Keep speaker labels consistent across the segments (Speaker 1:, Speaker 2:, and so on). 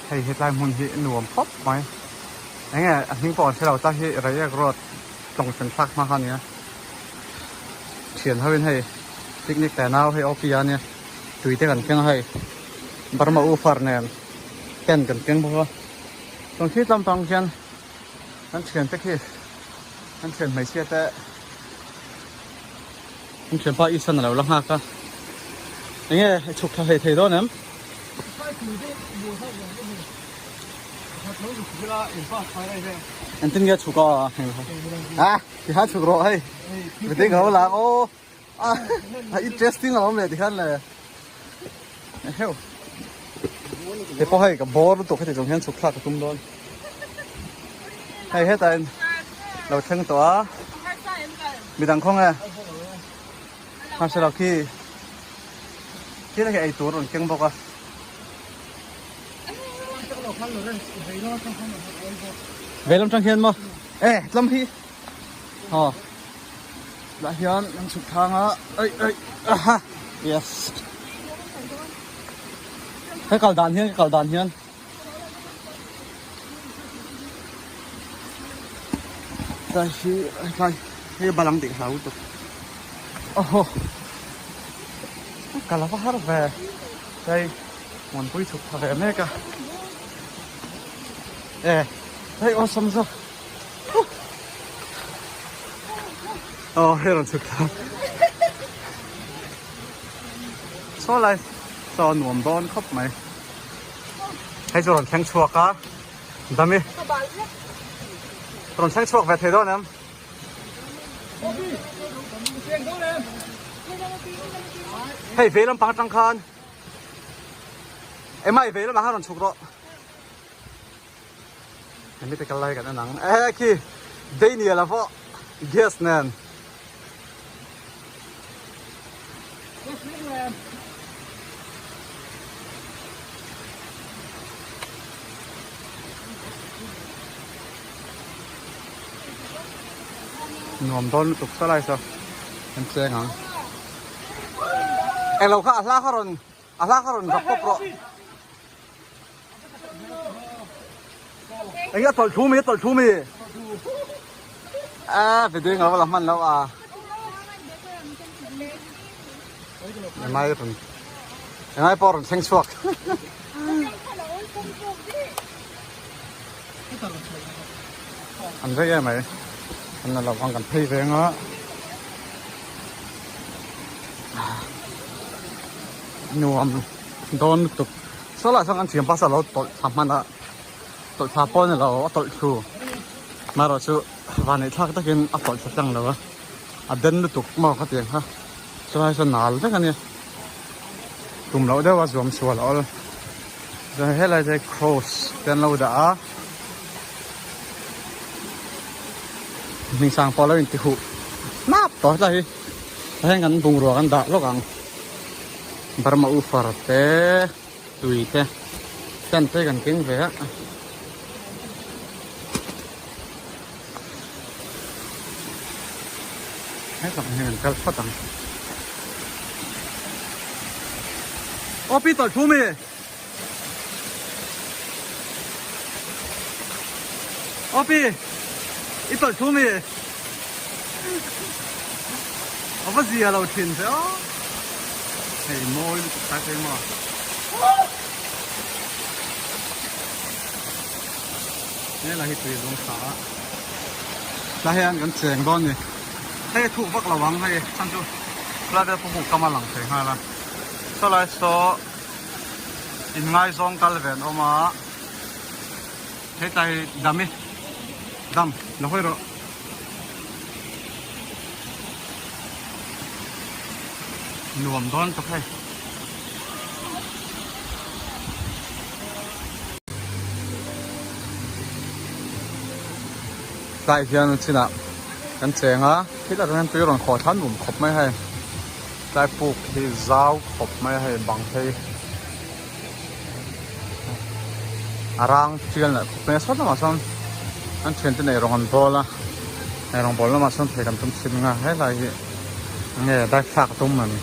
Speaker 1: Hei hetlai hmun hi nuam khawp mai. Enge a hming pawh an hre lo ta hi Reiek road tlawng thlen thlak hma kha a nia. Thian ho in hei picnic te nau hei OP a nia tui te kan keng a hei Burma ufar nen tent kan keng bawk a. Chuan khi tlampang khian kan thian te khi kan thian hmeichhia te Kan thianpa Isan a lo la nghak a, enge i chhuk thla hlei thei dawn em? Engtin nge chhuk a? A tikhan chhuk rawh hei, midang ho lang aw a interesting a awm leh tikhan le heuh hei pawh hei ka bawr lutuk heti chung hian chhuk thlak ka tum dawn hei hetah in lo thleng tawh a. Midang khaw nge? Hmasa lo khi khi la khi ei tur rawn keng bawk a. Veilam tang hian maw? E tlam hi. Aw. Lah hian an chhuk thang a. Ai ai aha. Yes. He kal dan hian kal dan hian. Tlai hi tlai hei balang tih hlau lutuk aw ka la va har ve hei muanpui chhuk tha ve mek a e hei awesome zawk aw hei rawn chhuk thla saw lai saw nuam dawn khawp mai. Hei chu rawn thleng chhuak a dami rawn thleng chhuak ve thei dawn em hei vei lampang atang khan emai vei lamah khan rawn chhuk rawh hemi te kal lai kan en ang e khi Daniel a pawh gas nen. Nuam dawn lutuk sa lai saw kan cheng ang. Englo kha a hla kha rawn a hla kha rawn zak pawp rawh. Eng a tawlh thu mi a tawlh thu mi. A video nga la hman lo a. Mai run. Ngai pawh run thleng chhuak. An rei em mai. An la lo ang kan phei ve nga. Nuam dawn lutuk. Saw lah chuan kan thiam bus a lo tawlh thla hman a tawlh thla pawh a ni lo a tawlh thlu amaherawh chu vanneih thlak takin a tawlh thla tlang lo a a den lutuk maw ka ti ang kha chulai sawn nal vek a nia tum loh deuh a zuam sual a awl chuan helai te cross te an lo dah a hmingsang pawh a lo inti huh hnap tawh hetlai hi heng kan bungrua kan dah lawk ang. Burma ufar te tui te tent te kan keng ve a. Hetah hian kan kal phawt ang. Aw pi tawlh thu mi. Aw pi i tawlh thu mi. A va zia lo thin che aw. Hei mawi lutuk ta che maw. Hela hi tui zawng tha a. Tah hian kan cheng dawn ni. Hei a thuk vak lo ang hei chhan chu khulai vel pawh hmuh kam a lang thei nghal a. Sawlai saw inngaizawng kal ve an awm a. Hetlai dam i dam la hawi rawh. Nuam dawn tawp hei. Tlai hian chinah kan cheng a thil atang hian tui rawn khawh thla nuam khawp mai hei tlai puk hi zau khawp mai hei bang phei a rang chial leh khawp mai a sawt lamah sawn an thiante nei rawng an bawl a ei rawng bawl lamah sawn thei kan tum chhin ang a helai hi enge dive thlak a tum a ni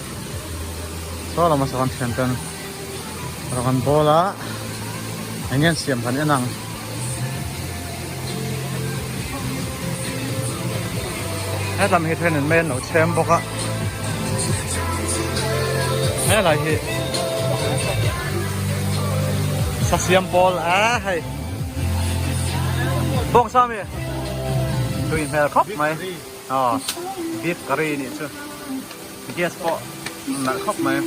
Speaker 1: saw lamah sawn an thianten rawng an bawl a. Eng nge an siam kan en ang. Helam hi then in mei an lo chhem bawk a. Helai hi sa siam pawl a hei. Bawng sa mi tui hmel khawp mai. Aw beef curry nih chu gas pawh nalh khawp mai.